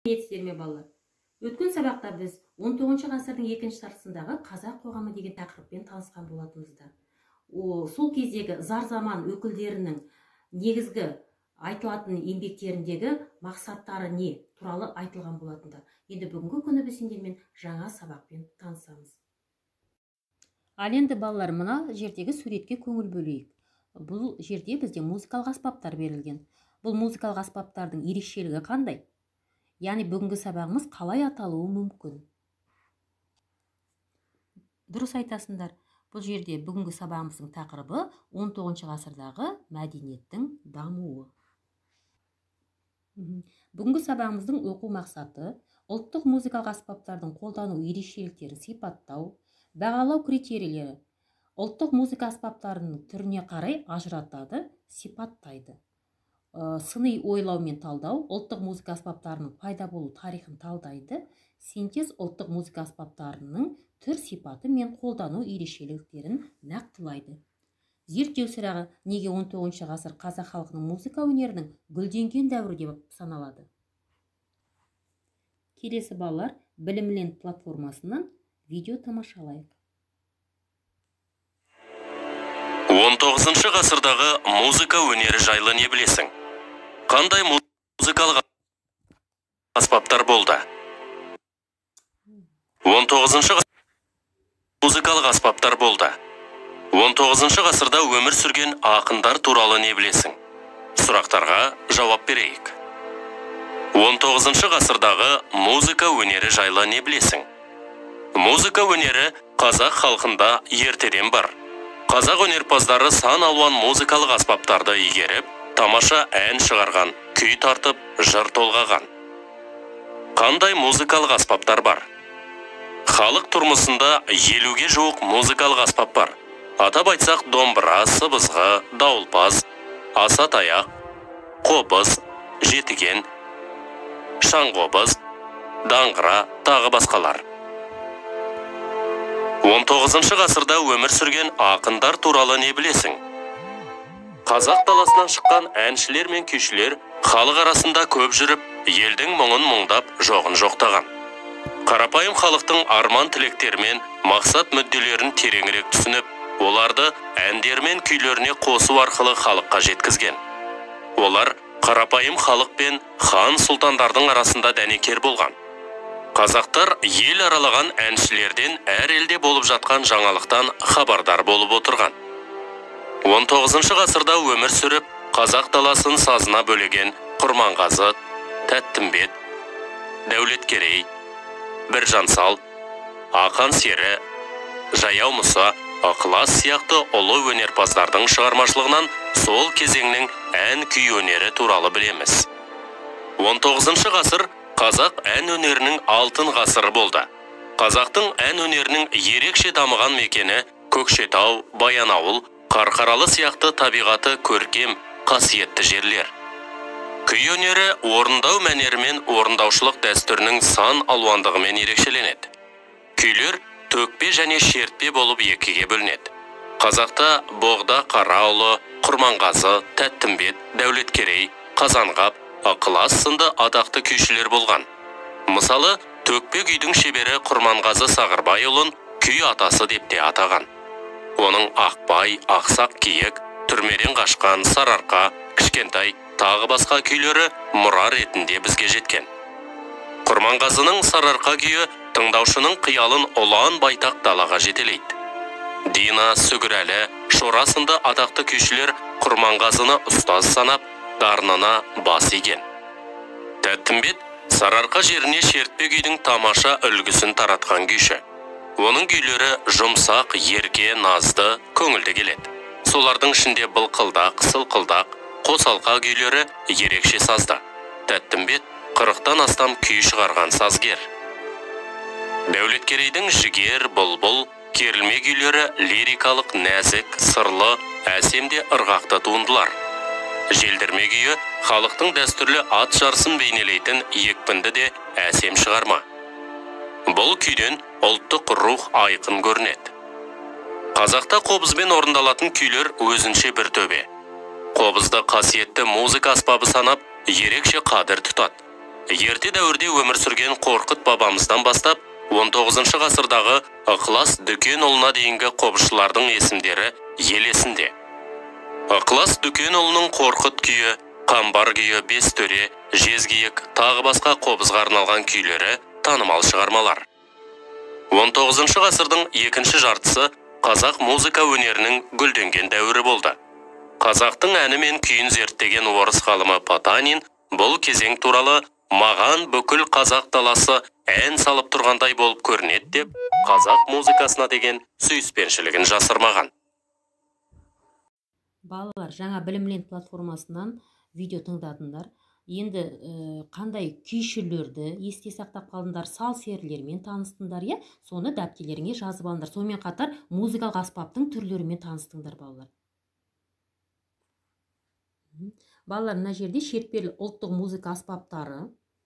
Сәлеметсіздер ме, балалар? Өткен сабақта біз 19 ғасырдың екінші жартысындағы қазақ қоғамы деген тақырыппен танысқан болатынбыз. Сол кездегі зар заман өкілдерінің негізгі айтылатын еңбектеріндегі мақсаттары не туралы айтылған болатында. Енді бүгінгі күні біз сендермен жаңа сабақпен танысамыз. Ал енді, балалар, мына жердегі суретке көңіл бөлейік. Бұл жерде бізде музыкалық аспаптар берілген. Бұл музыкалық аспаптардың ерекшелігі қандай? Яғни бүгінгі сабағымыз қалай аталуы мүмкін? Дұрыс айтасыңдар. Бұл жерде бүгінгі сабағымыздың тақырыбы 19 ғасырдағы мәдениеттің дамуы. Бүгінгі сабағымыздың оқу мақсаты: ұлттық музыкалық аспаптардың қолдану ерекшеліктерін сипаттау, бағалау критерийлері, ұлттық музыка аспаптарының түріне қарай ажыратады, сипаттайды. Сыни ойлау мен талдау, ұлттық музыка аспаптарының пайда болу тарихын талдайды, синтез, ұлттық музыка аспаптарының түр сипаты мен қолдану ерекшеліктерін нақтылайды. Зерттеу сұрағы: неге 19 ғасыр қазақ халқының музыка өнерінің гүлденген дәуірі деп саналады? Келесі, балалар, Білімленд платформасынан видео тамашалайық. 19 ғасырдағы музыка өнері жайлы не білесің? Қандай музыкалық аспаптар болды? 19 музыкалық аспаптар болды. 19 ғасырда өмір сүрген ақындар туралы не білесің? Сұрақтарға жауап берейік. 19 ғасырдағы музыка өнері жайлы не білесің? Музыка өнері қазақ халқында ертеден бар. Қазақ өнерпаздары сан алуан музыкалық аспаптарды игеріп, тамаша ән шығарған, күй тартып, жыр толғаған. Қандай музыкалық аспаптар бар? Халық тұрмысында 50-ге жуық музыкалық аспап бар. Атап айтсақ, домбыра, сыбызғы, дауылпаз, аса таяқ, қобыз, жетіген, шаңқобыз, даңғыра, тағы басқалар. 19 ғасырда өмір сүрген ақындар туралы не білесің? Қазақ даласынан шыққан әншілер мен күйшілер халық арасында көп жүріп, елдің мұңын мұңдап, жоғын жоқтаған. Қарапайым халықтың арман тілектері мен мақсат мүдделерін тереңірек түсініп, оларды әндер мен күйлеріне қосу арқылы халыққа жеткізген. Олар қарапайым халық пен хан сұлтандардың арасында дәнекер болған. Қазақтар ел аралаған әншілерден әр елде болып жатқан жаңалықтан хабардар болып отырған. 19 ғасырда өмір сүріп, қазақ даласын сазына бөлеген Құрманғазы, Тәттімбет, Дәулеткерей, Біржан сал, Ақан сері, Жаяу Мұса, Ықылас сияқты ұлы өнерпаздардың шығармашылығынан сол кезеңнің ән күй өнері туралы білеміз. 19 ғасыр қазақ ән өнерінің алтын ғасыры болды. Қазақтың ән өнерінің ерекше дамыған мекені Көкшетау, Баянауыл, Қарқаралы сияқты табиғаты көркем, қасиетті жерлер. Күй өнері орындау мәнері мен орындаушылық дәстүрінің сан алуандығымен ерекшеленеді. Күйлер төкпе және шертпе болып екіге бөлінеді. Қазақта Боғда Қараұлы, Құрманғазы, Тәттімбет, Дәулеткерей, Қазанғап, Ықылас сынды атақты күйшілер болған. Мысалы, төкпе күйдің шебері Құрманғазы Сағырбайұлын күй атасы деп те атаған. Оның Ақбай, Ақсақ киік, Түрмеден қашқан, Сарыарқа, Кішкентай, тағы басқа күйлері мұра ретінде бізге жеткен. Құрманғазының Сарыарқа күйі тыңдаушының қиялын ұлан байтақ далаға жетелейді. Дина, Сүгірәлі, Шора сынды атақты күйшілер Құрманғазыны ұстаз санап, дарынына бас иген. Тәттімбет Сарыарқа жеріне шертпе күйдің тамаша үлгісін таратқан күйші. Оның күйлері жұмсақ, ерке, назды, көңілді келеді. Солардың ішінде былқылдақ, сылқылдақ, қосалқа күйлері ерекше сазды. Тәттімбет 40-тан астам күй шығарған сазгер. Дәулеткерейдің Жігер, Бұлбұл, Керілме күйлері лирикалық, нәзік, сырлы, әсем де ырғақты туындылар. Желдірме күйі халықтың дәстүрлі ат жарысын бейнелейтін екпінді де әсем шығарма. Бұл күйден ұлттық рух айқын көрінеді. Қазақта қобызбен орындалатын күйлер өзінше бір төбе. Қобызды қасиетті музыка аспабы санап, ерекше қадір тұтады. Ерте дәуірде өмір сүрген Қорқыт бабамыздан бастап 19 ғасырдағы Ықылас Дүкенұлына дейінгі қобызшылардың есімдері ел есінде. Ықылас Дүкенұлының Қорқыт күйі, Қамбар күйі, Бес төре, Жезкиік, тағы басқа қобызға арналған күйлері танымал шығармалар. 19 ғасырдың екінші жартысы қазақ музыка өнерінің гүлденген дәуірі болды. Қазақтың әні мен күйін зерттеген орыс ғалымы Потанин бұл кезең туралы «Маған бүкіл қазақ даласы ән салып тұрғандай болып көрінеді» деп қазақ музыкасына деген сүйіспеншілігін жасырмаған. Балалар, жаңа Білімленд платформасынан видео тыңдадыңдар. Енді қандай күйшілерді есте сақтап қалдыңдар, сал серілермен таныстыңдар, иә? Соны дәптерлеріңе жазып алыңдар. Сонымен қатар музыкалық аспаптың түрлерімен таныстыңдар, балалар. Балалар, мына жерде шертпелі ұлттық музыка аспаптары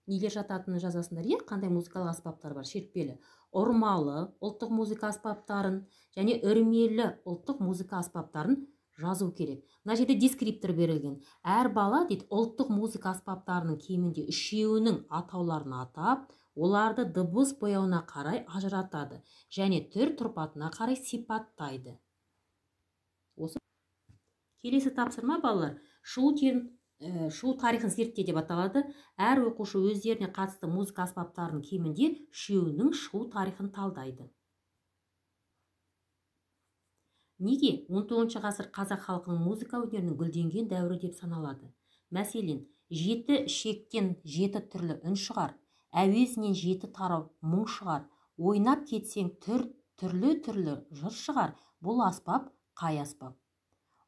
нелер жататынын жазасыңдар, иә? Қандай музыкалық аспаптар бар? Шертпелі, ұрмалы ұлттық музыка аспаптарын және үрмелі ұлттық музыка аспаптарын жазу керек. Мына жерде дескриптор берілген. Әр бала дейді ұлттық музыка аспаптарының кемінде үшеуінің атауларын атап, оларды дыбыс бояуына қарай ажыратады және түр тұрпатына қарай сипаттайды. Осы келесі тапсырма, балалар, шу тарихын зертте деп аталады. Әр оқушы өздеріне қатысты музыка аспаптарының кемінде үшеуінің шу тарихын талдайды. Неге 19 ғасыр қазақ халқының музыка өнерінің гүлденген дәуірі деп саналады? Мәселен, 7 шектен 7 түрлі үн шығар, әуезінен 7 тарау мұң шығар, ойнап кетсең түрлі-түрлі жыр шығар. Бұл аспап қай аспап?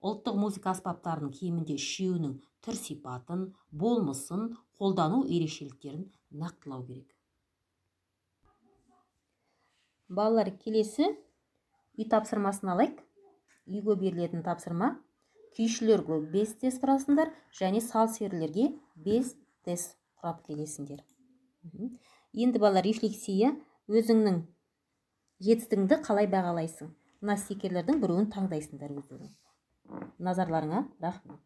Ұлттық музыка аспаптарының кемінде үшеуінің түр сипатын, болмысын, қолдану ерекшеліктерін нақтылау керек. Балалар, келесі үй тапсырмасын алайық. Үйге берілетін тапсырма: күйшілерге 5 тест құрасыңдар және сал серілерге 5 тест құрап келесіңдер. Енді, балалар, рефлексия: өзіңнің жетістігіңді қалай бағалайсың? Мына стикерлердің біреуін таңдайсыңдар өздерің. Назарларыңа рахмет.